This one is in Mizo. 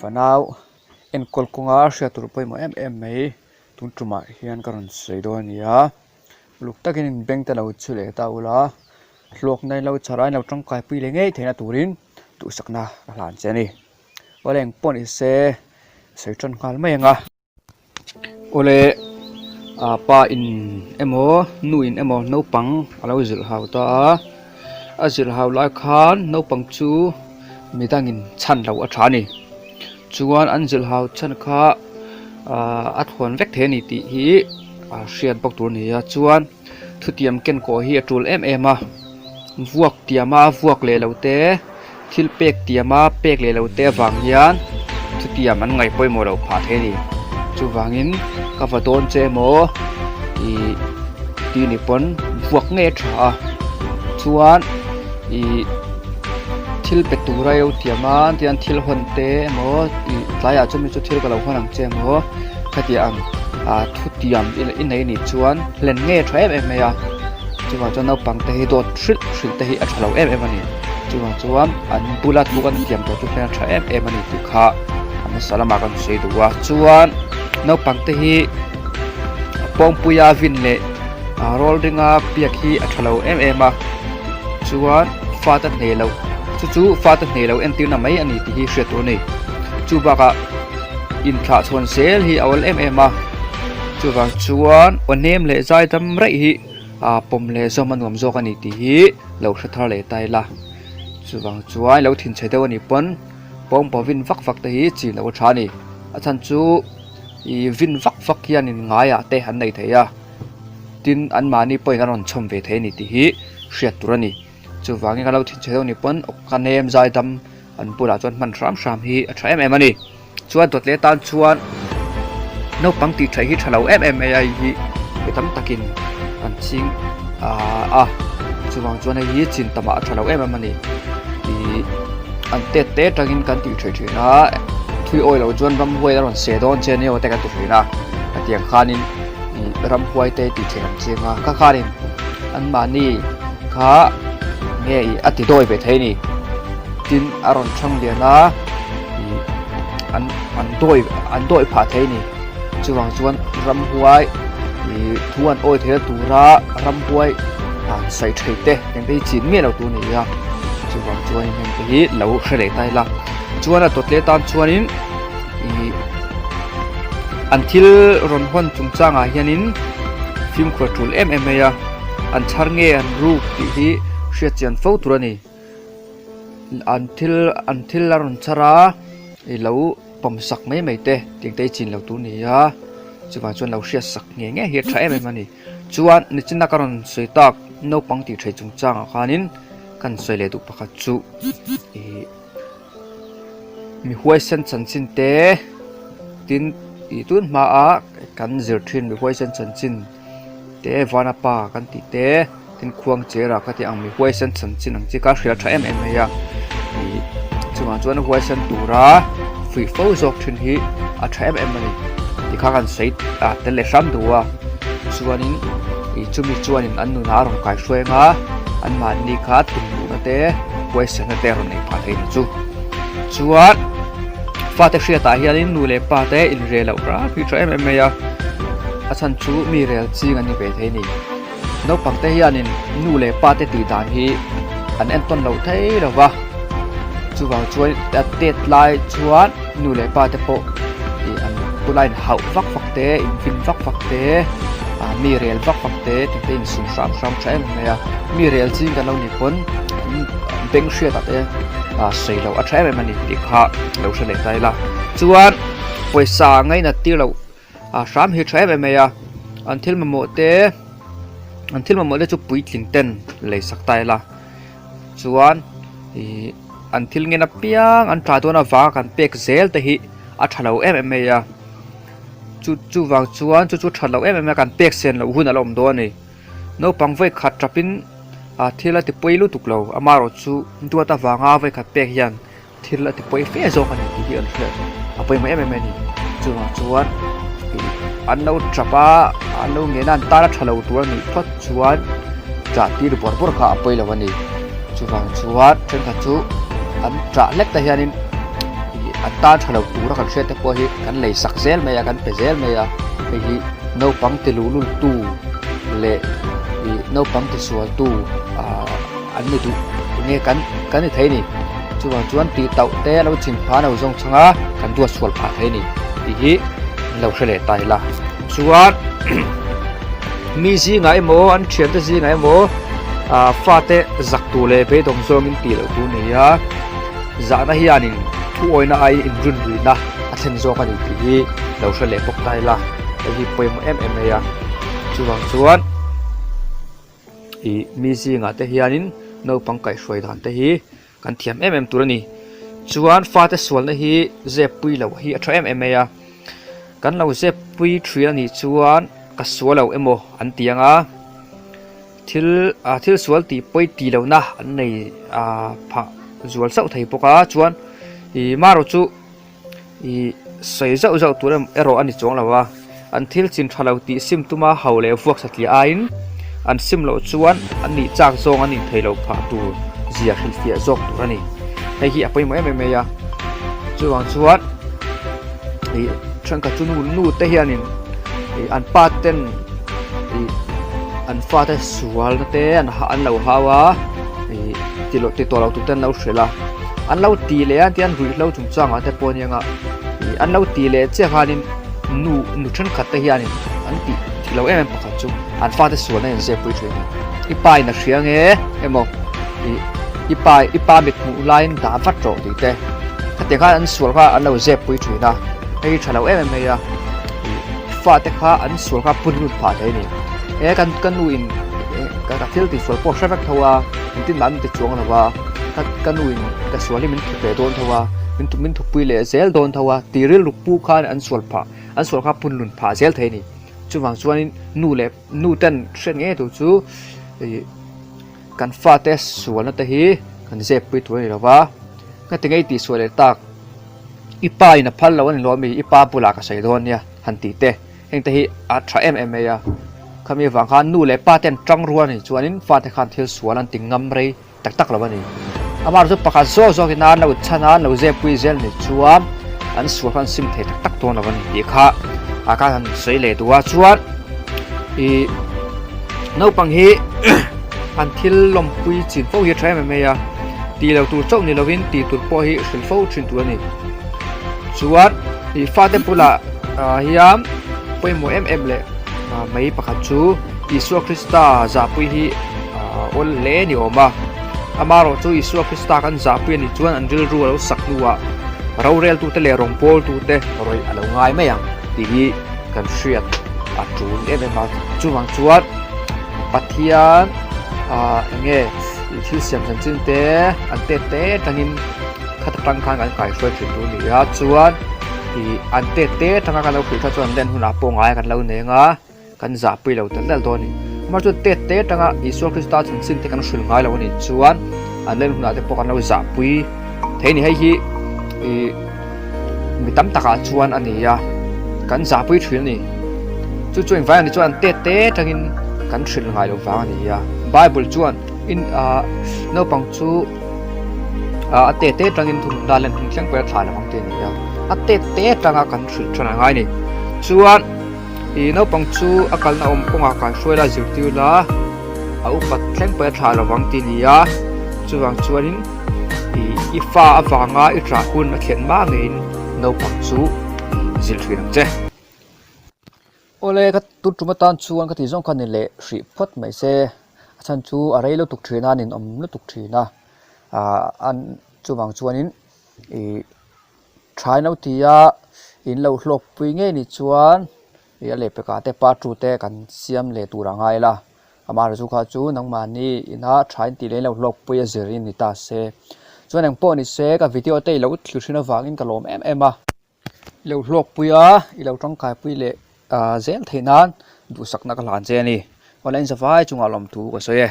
fanau enkawl kawnga hriat tur pawimawh em em mai tun tumah hian ka rawn sawi dawn a ni a uluk takin in beng te lo chhu leh ta ula hlawkna in lo chhar a in lo tangkai pui leh ngei theihna turin duhsakna ka hlan che a ni awle engpawh ni se sawi tan nghal mai ang a. Awle ah pa in emaw nu in emaw naupang a lo zilh hau ta a a zilh hau lai khan naupang chu midangin chhan loh a tha a ni chuan an zilh hau chhan kha ah a thawn vek thei a ni tih hi a hriat bawk tur a ni a chuan thutiam ken kawh hi a tul em em a vuak tiama vuak leh lo te. Thil pek tiama pek leh lo te avang hian thutiam an ngaih pawimawh loh phah thei a ni. Chuvangin ka va dawn che emaw ih ti ni pawn vuak ngei a tha a, chuan ih thil pe tura ilo tiam a tihian thil hawn te emaw ih tlaiah chuan mi chu thil ka lo hawn ang che emaw khatiang ang ah thutiam i nei anih chuan hlen ngei a tha em em mai a, chuvang chuan naupang te hi dawt hrilh hrilh te hi a tha lo em em a ni. Chuvang chuan an bula thu kan thiam tawh chu hian a tha em em a ni tih kha a hmasa lamah kan sawi duh a chuan naupang te hi pawngpuia vin leh ah roll ringa biak hi a tha lo em em a chuan fate hneh loh chu chu fate hneh loh entirna mai a ni tih hi hriat tur a ni chu bakah inthlah chhawn zel hi a awl em em a chuvang chuan aw hnem leh zai dam raih hi. Ah pawm leh zawm a nuam zawk a ni tih hi lo hre thar leh ta ila chuvang chuan lo thinchhe deuh a nih pawn pawngpaw vin vak vak te hi chin loh a tha a ni a chhan chu ih vin vak vak hian in ngaiah te an nei thei a tin anmahni pawhin an rawn chhawm ve thei a ni tih hi hriat tur a ni chuvangin kan lo thinchhe deuh a nih pawn ka nem zai dam an bulah chuan hman hram hram hi a tha em em a ni. Chuan dawt leh tan chuan naupang tih theih hi tha lo em em mai a hei hi mi tam takin an ching a chuvang chuan hei hi chin tamah a tha lo em em a ni ih an tet te atangin kan tih theih thin a thui awi loh chuan ramhuai a rawn seh dawn che ania aw te kan ti thin a hetiang khanin ih ramhuai te tih theih an ching a kha khanin anmahni kha nge ih a ti dawi ve thei a ni tin a rawn thang lian a. Ih an an dawi an dawi phah thei a ni chuvang chuan ramhuai ih thu an awi theih na tura ramhuai han sawi thei te eng te hi chin miah lo tur a ni a chuvang chuan heng te hi lo hre leh ta ila chuan a tawt leh tan chuanin ih an thil rawn hawn chungchangah hianin fimkhur a tul em em mai a an chhar nge an ruk tih hi hriat chian fo tur a ni. An thil an thil a rawn chhar a i lo pawm sak mai mai te tiang te hi chin lo tur a ni a chuvang chuan lo hriat sak ngei ngei hi a tha em em a ni chuan nichina ka rawn sawi tak naupang tih theih chungchangah khanin kan sawi leh duh pakhat chu ih mi huaisen chanchin te tin ih tun hmaah kan zir thin mi huaisen chanchin. Te vana pa kan tih te tin khuang chera ka tih ang mi huaisen chanchin ang chi kha hria tha em em mai a ih chungah chuan huaisen tura fuih fo zawk thin hi a tha em em a ni tikha kan sawi ah tel leh hram duh a chuanin ih chumi chuanin an nunah a rawn kai hruai ang a anmahni kha tum duhna te huaisenna te a rawn nei phah thei ni chu chuan fate hriatah hianin nu leh pa te inrel loh hram hi tha em em mai a. A chhan chu mi rel ching an ni ve thei a ni. Naupang te hianin nu leh pa te tih dan hi an entawn lo thei lo va, chuvang chuan a tet lai chuan nu leh pa te pawh ih an tunlai in hauh vak vak te, in vin vak vak te, ah mi rel vak vak te tih te insum hram hram tha em em mai a. Mi rel ching kan lo nih pawn beng hriatah te ah sawi loh a tha em em a ni tih kha lo hre leh ta ila. Chuan pawisa ngainat tir loh. A hram hi tha em em mai a an thil mamawh te an thil mamawh te chu puitling ten lei sak ta ila chuan ihh an thil ngen apiang an tah dawn avanga kan pek zel te hi a tha lo em em mai a chu chuvang chuan chu chu that loh em em a kan pek sen loh hun a la awm dawn a ni naupang vawi khat tap in ah thil a ti pawi lutuk lo amaherawhchu duat avanga vawi khat pek hian. Thil a ti pawi fe zawk a ni tih hi an hriat a pawimawh em em a ni. Chuvang chuan ih an lo tap a, an lo ngen a, an tan a tha lo tur a nih phawt chuan ṭah tir bawrh bawrh kha a pawi lo a ni. Chuvang chuan thenkhat chu an ṭah hlek te hianin ih an tan tha lo tura kan hriat te pawh hi kan lei sak zel mai a kan pe zel mai a hei hi naupang ti luhlul tu leh ih naupang ti sual tu ah an ni duh enge kan kan ni thei a ni chuvang chuan tih tauh te a lo chin phah a lo zawng chhang a kan duat sual phah thei a ni tih hi an lo hre leh ta ila chuan mi zingah emaw an thiante zingah emaw ah fate zak tur leh beidawng zawngin tih loh tur a ni a zahna hianin thu awina aiin inrinruihna a thlen zawk a ni tih hi lo hre leh bawk ta ila hei hi pawimawh em em mai a chuvang chuan ih mi zingah te hianin naupang kaihhruai dan te hi kan thiam em em tur a ni chuan fate sualna hi zep pui loh hi a tha em em mai a kan lo zep pui thin a nih chuan ka sual lo emaw an ti ang a thil ah thil sual tih pawi tih lohna an nei ah phah zual chauh thei bawk a chuan ih marawh chu. Ih sawi zauh zauh tur erawh a ni chuang lo a, an thil chin tha lo tih sim tuma ho leh vuak satliah aiin an sim loh chuan an nih chak zawng an inthei lo phah tur zia hrilhfiah zawk tur a ni. Hei hi a pawimawh em em mai a, chuvang chuan ih thenkhat chu nu nu te hianin ih an pa ten ih an fate sualna te an an lo hau a ih ti loh ti tawh lo tur te an lo hrilh a. An lo ti leh a tian ruihhlo chungchangah te pawh aniang a ih an lo ti leh chiah khanin nu nu thenkhat te hianin an tih dik lo em em pakhat chu an fate sualna in zep pui thin a ni. I pa in a hria nge emaw ih i pa i pa mit hmuh laiin dah vat rawh tih te khatiang khan an sual kha an lo zep pui thin a hei hi tha lo em em mai a ih fate kha an sual kha pun lut phah thei a ni. E kan ka nu in ka thil tih sual pawh hre vek tho a engtin mah an ti chuang lo a. Ka ka nu in ka sual hi min thu ve dawn tho a, min thu min thupui leh zel dawn tho a tih rilru pu khan an sual phah an sual kha punlun phah zel thei a ni. Chuvang chuanin nu leh nu ten hriat ngei tur chu ih kan fate sualna te hi kan zep pui tur a ni lo va, ngati ngei tih sual leh tak i pa in a phal lo a ni lawm mi i pa bulah ka sawi dawn nia han tih te heng te hi a tha em em mai a, khami avang khan nu leh pa ten tang rual a nih chuanin fate khan thil sual an ti ngam rei. Tak tak lo a ni. Amah chu pakhat zawk zawkin an lo chhan a, an lo zep pui zel ni chuan an sual kha an sim thei tak tak dawn lo a ni tih kha a khan han sawi leh duh a. Chuan ih naupang hi an thil lawmpui chin fo hi a tha em em mai a, tih lo tur chauh ni lovin tih tur pawh hi hrilh fo thin tur a ni. Chuan ih fate bulah hian pawimawh em em leh mai pakhat chu Isua Krista zahpui hi awl hle ni awm a. Amaherawh chu Isua Krista kan zahpui a nih chuan an rilru a lo sak hnuah roreltute leh rawngbawltute rawih a lo ngai mai ang tih hi kan hriat a tul em em a. Chuvang chuan Pathian ah eng nge thil siam chanchin te an tet te atangin khat atang khan kan kaihruai thin tur a ni a. Chuan ih an tet te atanga kan lo hrilh kha chuan len hunah pawh ngai kan lo neng a. Kan zahpui lo tel tel dawn a ni. Amah chuan tet te atanga Isua Krista chanchin te kan hrilh ngai lo a nih chuan an len hunah te pawh kan lo zahpui thei a ni. Hei hi ih mi tam takah chuan a ni a, kan zahpui thin a ni. Chu chu engvai a nih chuan tet te atangin kan hrilh ngai lo vang a ni a. Bible chuan in ah naupang chu ah a tet te atangin thununna len hun thleng pawh a thlah lo ang tih a ni a. A tet te atanga kan hrilh than a ngai a ni. Chuan. Ih naupang chu a kalna awm kawngah kan hruai la zirtir la a upat thleng pawh a thlah lovang tih a ni a chuvang chuanin ih i fa avanga i ṭah hun a thlen hma ngeiin naupang chu zilh ṭhin ang che. Awle ka tun tum atan chuan ka tih zawng kha ni leh hrih phawt mai se a chhan chu a rei lutuk ṭhin a a ninawm lutuk ṭhin a ah an chuvang chuanin ih. Tha in lo ti a, in lo hlawk pui ngei ni chuan ih a lehpekah te part 2 te kan siam leh tur a ngai la, amaherawhchu kha chu nangmahni ina tha in tih leh in lo hlawk pui a zir in ni ta se. Chuan eng pawh ni se ka video te i lo thlir thin avangin ka lawm em em a, i lo hlawk pui a, i lo tangkai pui leh zel theih nan duhsakna ka hlan che a ni. Awle in zavai chungah lawmthu ka sawi e.